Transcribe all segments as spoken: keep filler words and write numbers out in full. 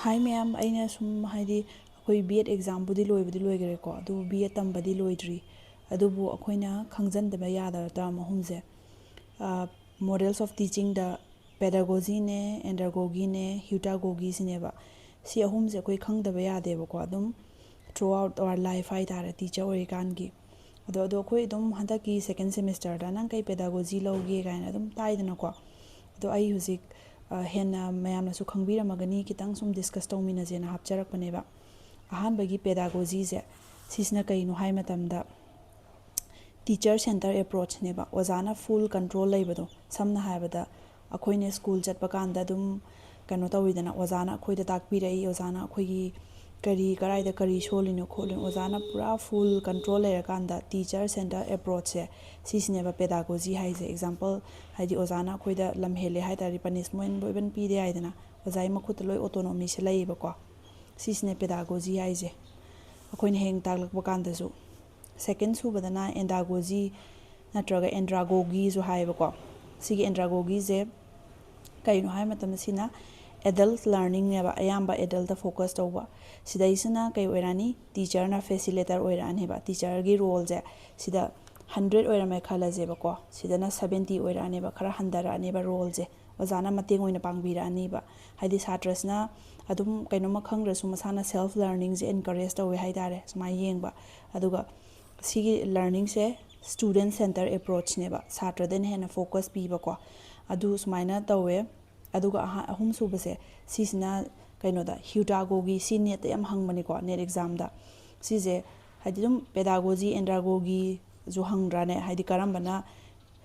ꯍꯥꯏ ꯃꯌꯥꯝ, ꯑꯩꯅ ꯁꯨꯝ ꯍꯥꯏꯗꯤ ꯑꯩꯈꯣꯏ ꯕꯤ ꯑꯦꯗ ꯑꯦꯛꯖꯥꯝꯕꯨꯗꯤ ꯂꯣꯏꯕꯗꯤ ꯂꯣꯏꯈꯔꯦꯀꯣ, ꯑꯗꯨꯕꯨ ꯕꯤ ꯑꯦꯗ ꯇꯝꯕꯗꯤ ꯂꯣꯏꯗ꯭ꯔꯤ꯫ ꯑꯗꯨꯕꯨ ꯑꯩꯈꯣꯏꯅ ꯈꯪꯖꯟꯗꯕ ꯌꯥꯗꯕ ꯇꯔꯝ ꯑꯍꯨꯝꯁꯦ, models of teachingꯗ pedagogyꯅꯦ, andragogyꯅꯦ, heutagogyꯁꯤꯅꯦꯕ꯫ ꯁꯤ ꯑꯍꯨꯝꯁꯦ ꯑꯩꯈꯣꯏ ꯈꯪꯗꯕ ꯌꯥꯗꯦꯕꯀꯣ, ꯑꯗꯨꯝ throughout our life ꯍꯥꯏ ꯇꯥꯔꯦ, ꯇꯤꯆꯔ ꯑꯣꯏꯔꯤꯀꯥꯟꯒꯤ꯫ ꯑꯗꯣ ꯑꯗꯣ ꯑꯩꯈꯣꯏ ꯑꯗꯨꯝ ꯍꯟꯗꯛꯀꯤ second semesterꯗ "ꯅꯪ ꯀꯩ pedagogy ꯂꯧꯒꯦ?" ꯀꯥꯏꯅ ꯑꯗꯨꯝ ꯇꯥꯏꯗꯅꯀꯣ꯫ ꯑꯗꯣ ꯑꯩ ꯍꯧꯖꯤꯛ ꯍꯦꯟꯅ ꯃꯌꯥꯝꯅꯁꯨ ꯈꯪꯕꯤꯔꯝꯃꯒꯅꯤ, ꯈꯤꯇꯪ ꯁꯨꯝ discuss ꯇꯧꯃꯤꯟꯅꯁꯦꯅ ꯍꯥꯞꯆꯔꯛꯄꯅꯦꯕ꯫ ꯑꯍꯥꯟꯕꯒꯤ pedagogyꯁꯦ, ꯁꯤꯁꯤꯅ ꯀꯩꯅꯣ ꯍꯥꯏ ꯃꯇꯝꯗ, teacher center approachꯅꯦꯕ꯫ ꯑꯣꯖꯥꯅ full control ꯂꯩꯕꯗꯣ꯫ ꯁꯝꯅ ꯍꯥꯏꯔꯕꯗ, ꯑꯩꯈꯣꯏꯅ ꯁ꯭ꯀꯨꯜ ꯆꯠꯄ ꯀꯥꯟꯗ ꯑꯗꯨꯝ ꯀꯩꯅꯣ ꯇꯧꯋꯤꯗꯅ, ꯑꯣꯖꯥꯅ ꯑꯩꯈꯣꯏꯗ ꯇꯥꯛꯄꯤꯔꯛꯏ, ꯑꯣꯖꯥꯅ ꯑꯩꯈꯣꯏꯒꯤ ꯀꯔꯤ, ꯀꯗꯥꯏꯗ ꯀꯔꯤ ꯁꯣꯜꯂꯤꯅꯣ ꯈꯣꯠꯂꯤꯅꯣ, ꯑꯣꯖꯥꯅ ꯄꯨꯔꯥ full control ꯂꯩꯔꯀꯥꯟꯗ teacher center approachꯁꯦ, ꯁꯤꯁꯤꯅꯦꯕ pedagogy ꯍꯥꯏꯁꯦ꯫ Example, ꯍꯥꯏꯗꯤ ꯑꯣꯖꯥꯅ ꯑꯩꯈꯣꯏꯗ ꯂꯝ ꯍꯦꯜꯂꯦ ꯍꯥꯏ ꯇꯥꯔꯗꯤ punishment ꯂꯣꯏꯅ ꯄꯤꯗ ꯌꯥꯏꯗꯅ, ꯑꯣꯖꯥꯒꯤ ꯃꯈꯨꯠꯇ ꯂꯣꯏ autonomyꯁꯦ ꯂꯩꯌꯦꯕꯀꯣ꯫ ꯁꯤꯁꯤꯅꯦ pedagogy ꯍꯥꯏꯁꯦ, ꯑꯩꯈꯣꯏꯅ ꯍꯌꯦꯡ ꯇꯥꯛꯂꯛꯄ ꯀꯥꯟꯗꯁꯨ꯫ Second ꯁꯨꯕꯗꯅ andragogy ꯅꯠꯇ꯭ꯔꯒ andragogyꯁꯨ ꯍꯥꯏꯌꯦꯕꯀꯣ꯫ ꯁꯤꯒꯤ andragogyꯁꯦ ꯀꯩꯅꯣ ꯍꯥꯏꯕ ꯃꯇꯝꯗ, ꯁꯤꯅ adult learningꯅꯦꯕ, ꯑꯌꯥꯝꯕ adultꯇ focus ꯇꯧꯕ꯫ ꯁꯤꯗꯩꯁꯤꯅ ꯀꯩ ꯑꯣꯏꯔꯛꯑꯅꯤ? Teacherꯅ facilitator ꯑꯣꯏꯔꯛꯑꯅꯦꯕ꯫ Teacherꯒꯤ roleꯁꯦ ꯁꯤꯗ hundred ꯑꯣꯏꯔꯝꯃꯦ ꯈꯜꯂꯁꯦꯕꯀꯣ, ꯁꯤꯗꯅ seventy ꯑꯣꯏꯔꯛꯑꯅꯦꯕ, ꯈꯔ ꯍꯟꯊꯔꯛꯑꯅꯦꯕ roleꯁꯦ꯫ ꯑꯣꯖꯥꯅ ꯃꯇꯦꯡ ꯑꯣꯏꯅ ꯄꯥꯡꯕꯤꯔꯛꯑꯅꯤꯕ꯫ ꯍꯥꯏꯗꯤ ꯁꯥꯇ꯭ꯔꯁꯤꯅ ꯑꯗꯨꯝ ꯀꯩꯅꯣꯝꯃ ꯈꯪꯗ꯭ꯔꯁꯨ ꯃꯁꯥꯅ self learningꯁꯦ encourage ꯇꯧꯋꯦ ꯍꯥꯏ ꯇꯥꯔꯦ, ꯁꯨꯃꯥꯏꯅ ꯌꯦꯡꯕ꯫ ꯑꯗꯨꯒ ꯁꯤꯒꯤ learningꯁꯦ student center approachꯅꯦꯕ, ꯁꯥꯇ꯭ꯔꯗꯅ ꯍꯦꯟꯅ focus ꯄꯤꯕꯀꯣ꯫ ꯑꯗꯨ ꯁꯨꯃꯥꯏꯅ ꯇꯧꯋꯦ꯫ ꯑꯗꯨꯒ ꯑꯍꯥ-, ꯑꯍꯨꯝꯁꯨꯕꯁꯦ, ꯁꯤꯁꯤꯅ ꯀꯩꯅꯣꯗ, heutagogy, ꯁꯤ NETꯇ ꯌꯥꯝ ꯍꯪꯕꯅꯤꯀꯣ, NET examꯗ꯫ ꯁꯤꯁꯦ ꯍꯥꯏꯗꯤ ꯑꯗꯨꯝ pedagogy, andragogyꯁꯨ ꯍꯪꯗ꯭ꯔꯥꯅꯦ, ꯍꯥꯏꯗꯤ ꯀꯔꯝꯕꯅ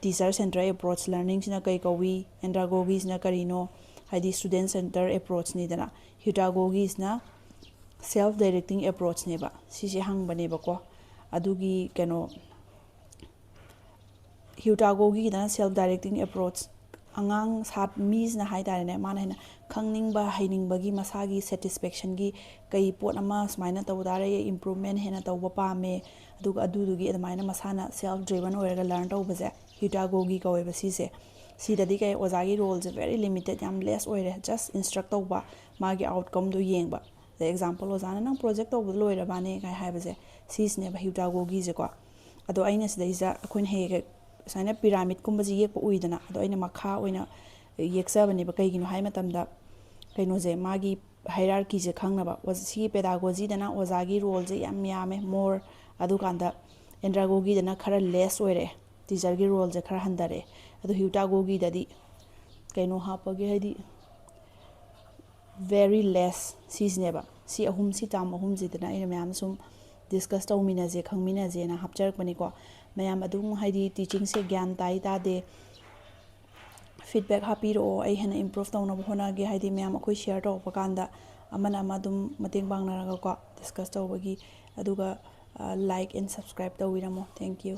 teacher center approach learningꯁꯤꯅ ꯀꯩ ꯀꯧꯏ, andragogyꯁꯤꯅ ꯀꯔꯤꯅꯣ, ꯍꯥꯏꯗꯤ student center approachꯅꯤꯗꯅ, heutagogyꯁꯤꯅ self directing approachꯅꯦꯕ, ꯁꯤꯁꯦ ꯍꯪꯕꯅꯦꯕꯀꯣ꯫ ꯑꯗꯨꯒꯤ ꯀꯩꯅꯣ, heutagogyꯒꯤꯗꯅ self directing approach, ꯑꯉꯥꯡ ꯁꯥꯠ-, ꯃꯤꯁꯤꯅ ꯍꯥꯏ ꯇꯥꯔꯦꯅꯦ, ꯃꯥꯅ ꯍꯦꯟꯅ ꯈꯪꯅꯤꯡꯕ, ꯍꯩꯅꯤꯡꯕꯒꯤ, ꯃꯁꯥꯒꯤ satisfactionꯒꯤ, ꯀꯩ ꯄꯣꯠ ꯑꯃ ꯁꯨꯃꯥꯏꯅ ꯇꯧꯕ ꯇꯥꯔꯦ, improvement ꯍꯦꯟꯅ ꯇꯧꯕ ꯄꯥꯝꯃꯦ, ꯑꯗꯨꯒ ꯑꯗꯨꯗꯨꯒꯤ ꯑꯗꯨꯃꯥꯏꯅ ꯃꯁꯥꯅ self driven ꯑꯣꯏꯔꯒ learn ꯇꯧꯕꯁꯦ heutagogy ꯀꯧꯋꯦꯕ ꯁꯤꯁꯦ꯫ ꯁꯤꯗꯗꯤ ꯀꯩ ꯑꯣꯖꯥꯒꯤ ꯔꯣꯜꯁꯦ very limited, ꯌꯥꯝ less ꯑꯣꯏꯔꯦ꯫ Just instruct ꯇꯧꯕ, ꯃꯥꯒꯤ outcomeꯗꯣ ꯌꯦꯡꯕ꯫ ꯑꯗꯩ example, ꯑꯣꯖꯥꯅ "ꯅꯪ project ꯇꯧꯕꯗ ꯂꯣꯏꯔꯕꯅꯦ" ꯀꯥꯏ ꯍꯥꯏꯕꯁꯦ, ꯁꯤꯁꯤꯅꯦꯕ ꯍ꯭ꯌꯨꯇꯥꯒꯣꯒꯤꯁꯦꯀꯣ꯫ ꯑꯗꯣ ꯑꯩꯅ ꯁꯤꯗꯩꯁꯤꯗ ꯑꯩꯈꯣꯏꯅ ꯍꯦꯛ ꯍꯦꯛ ꯁꯨꯃꯥꯏꯅ ꯄꯤꯔꯥꯃꯤꯠꯀꯨꯝꯕꯁꯦ ꯌꯦꯛꯄ ꯎꯏꯗꯅ, ꯑꯗꯣ ꯑꯩꯅ ꯃꯈꯥ ꯑꯣꯏꯅ ꯌꯦꯛꯆꯕꯅꯦꯕ꯫ ꯀꯩꯒꯤꯅꯣ ꯍꯥꯏ ꯃꯇꯝꯗ, ꯀꯩꯅꯣꯁꯦ, ꯃꯥꯒꯤ hierarchyꯁꯦ ꯈꯪꯅꯕ꯫ ꯑꯣꯖ-, ꯁꯤꯒꯤ pedagogyꯗꯅ ꯑꯣꯖꯥꯒꯤ ꯔꯣꯜꯁꯦ ꯌꯥꯝ ꯌꯥꯝꯃꯦ, more, ꯑꯗꯨꯀꯥꯟꯗ ꯑꯦꯟꯗ꯭ꯔꯥꯒꯣꯒꯤꯗꯅ ꯈꯔ less ꯑꯣꯏꯔꯛꯑꯦ, teacherꯒꯤ ꯔꯣꯜꯁꯦ ꯈꯔ ꯍꯟꯊꯔꯛꯑꯦ꯫ ꯑꯗꯣ ꯍ꯭ꯌꯨꯇꯥꯒꯣꯒꯤꯗꯗꯤ ꯀꯩꯅꯣ ꯍꯥꯞꯄꯒꯤ, ꯍꯥꯏꯗꯤ very less, ꯁꯤꯁꯤꯅꯦꯕ꯫ ꯁꯤ ꯑꯍꯨꯝ, ꯁꯤ term ꯑꯍꯨꯝꯁꯤꯗꯅ ꯑꯩꯅ ꯃꯌꯥꯝ ꯁꯨꯝ discuss ꯇꯧꯃꯤꯟꯅꯁꯦ, ꯈꯪꯃꯤꯟꯅꯁꯦꯅ ꯍꯥꯞꯆꯔꯛꯄꯅꯤꯀꯣ꯫ ꯃꯌꯥꯝ ꯑꯗꯨꯝ, ꯍꯥꯏꯗꯤ, teachingꯁꯦ ꯒ꯭ꯌꯥꯟ ꯇꯥꯏ ꯇꯥꯗꯦ, feedback ꯍꯥꯞꯄꯤꯔꯛꯑꯣ, ꯑꯩ ꯍꯦꯟꯅ improve ꯇꯧꯅꯕ ꯍꯣꯠꯅꯒꯦ꯫ ꯍꯥꯏꯗꯤ, ꯃꯌꯥꯝ ꯑꯩꯈꯣꯏ share ꯇꯧꯔꯛꯄ ꯀꯥꯟꯗ ꯑꯃꯅ ꯑꯃ ꯑꯗꯨꯝ ꯃꯇꯦꯡ ꯄꯥꯡꯅꯔꯒꯀꯣ, discuss ꯇꯧꯕꯒꯤ꯫ ꯑꯗꯨꯒ, ꯑ, like and subscribe ꯇꯧꯕꯤꯔꯝꯃꯣ꯫ Thank you꯫